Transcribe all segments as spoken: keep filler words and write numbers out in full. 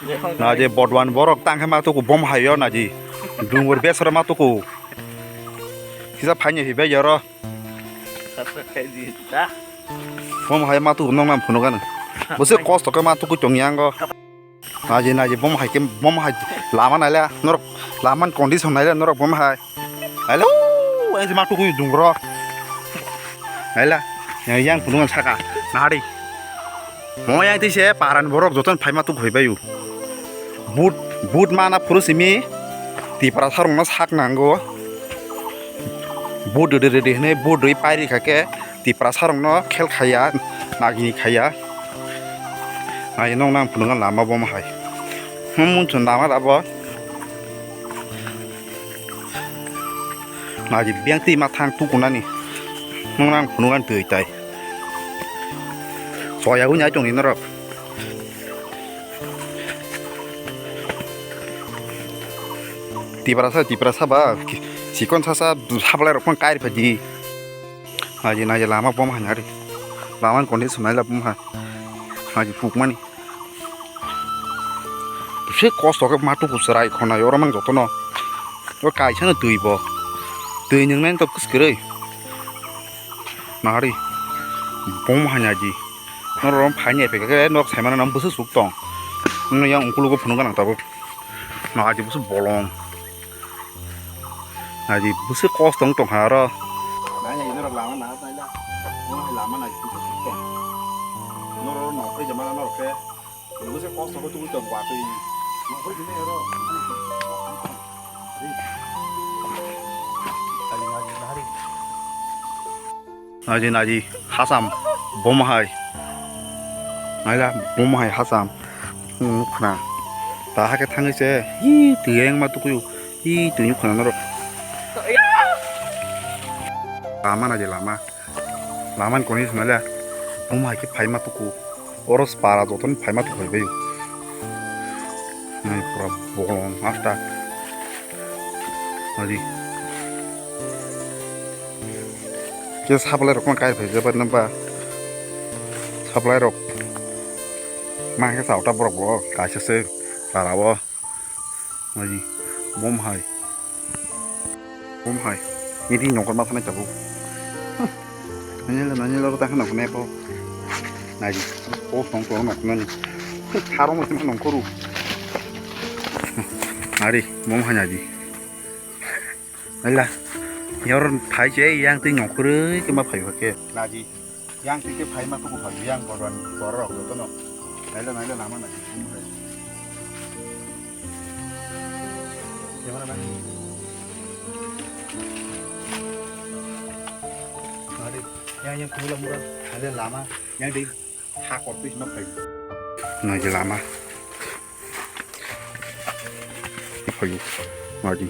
Naji bodwan borok tangkhe ma tuku bom hayo naji. Dungur besoro ma tuku. Kisa phaini hibai yoro. Bom hai ma tuku nong nam phunukani. Bose kosto khe ma tuku tongyango. Naji naji bom hai khe bom hai lama naila norok lama condition naila norok bom hai. Hello, ang se ma tuku dungro. Hello, yang yang phunukani saka. Nahari. Mo yang tise paran borok joton phaima tuk hoi bayu. But but mana phuru simi Tiprasa rokno sak nango. But rwdi rwdi hwnwi but rwi pairi kha khe Tiprasa rokno khel khaya, nagini khaya. Ai nong nang phunukha lama bom hai. Hum mun chun lama dabo. Naji biyang twi ma thang tukunani. Nung nang phunukani twi tai. Soya uni ai tongni norok. Tiprasa, Tiprasa ba, sikon sasa, sablai rok phang kairi phaidi. Naji, naji lama bom hai nari. Lama ni condition naila bom hai. Naji pukmani. Bisi kosto khe ma tuku chwrai khonai oro mang jotono. O kaisa no twi bo. Twi nung nang to kwskwrwi. Nahari. Bom hanya di. Norok phaini epek khe nok saimano nang bwswk suk tong. Nung yang ungkulugo phunuk gwnang tabuk. Naji bwswk bolong. Naji bwswk kosto wng tong kha oro. Nai nai norok lama na nai la. Nung hai lama naji bwswk suk tong. Norok nok phai jamana norok khe. Nungse kosto ko tugui tong watui. Naji naji hasam bom hai. Naila bom hai hasam. Nukna. Ta hake thangwi se. Hi tiyeng ma tukuyu. Hi tuyu khna norok. Lama naji lama. Lama ni koni swnale bum hai khe phaima tuku. Oro para joto ni phaima tuku hai bai. Nai pura bolong asta. Adi. Khe supply rok ma kai phai jabat nang ba. Supply rok. Ma khe sa uta borok bo kaisa se para o. Naji, bom hai. Bom hai. Ini di nyongkor masa nai tabuk. Nanya lo, nanya lo, tahan aku nepo. Naji, oh, nongkor nongkor nani. Harong mesti nongkoru. Ari, bom hai naji. Aila, yor phai je yang tei nyongkor ke ma phai ke. Naji. Yang twi khe phaima tuku phaio, yang borok, borok jotono. Naila, naila, lama nai. Yang mana nai? Ari, yang, yang kula mura, ada lama, yang di hakor tu sima phaio. Naila lama. Phaio. Madi.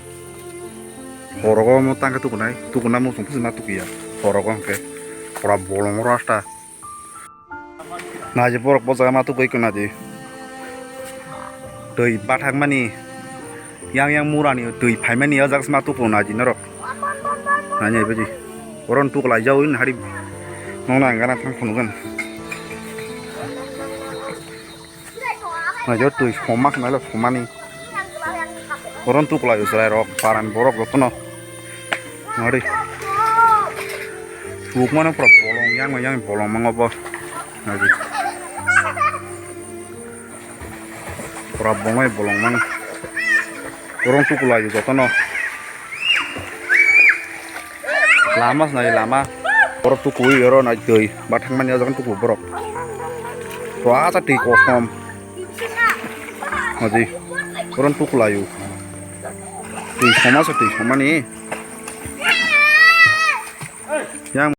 Horogo mo tangkhe tukunai, tukuna mo song pusima tukuya. Horogo hwnkhe pura bolong oro asta. Naji borok bo jaga ma tukui kuna di. Twi bathak mani yang yang murani twi phaimani o jaga ma tuku naji norok. Nani aibadi. Oron tukulai jawi nahari. Nong nang gana thang phunukgwn. Naijak twi soma khna le somani. Boron tukulai o chwrai rok paran borok jotono. Nari. Suk mano pura bolong yang yang bolong mango bo. Nari. Pura bolong bolong mang. Boron tukulai o jotono. Lama se nai lama. Borok tukui oro nai twi. Ba thangmani o jaga tuku borok. Pura ta twi kosom. Adi. Boron tukulai o. Twi soma se twi somani. Yang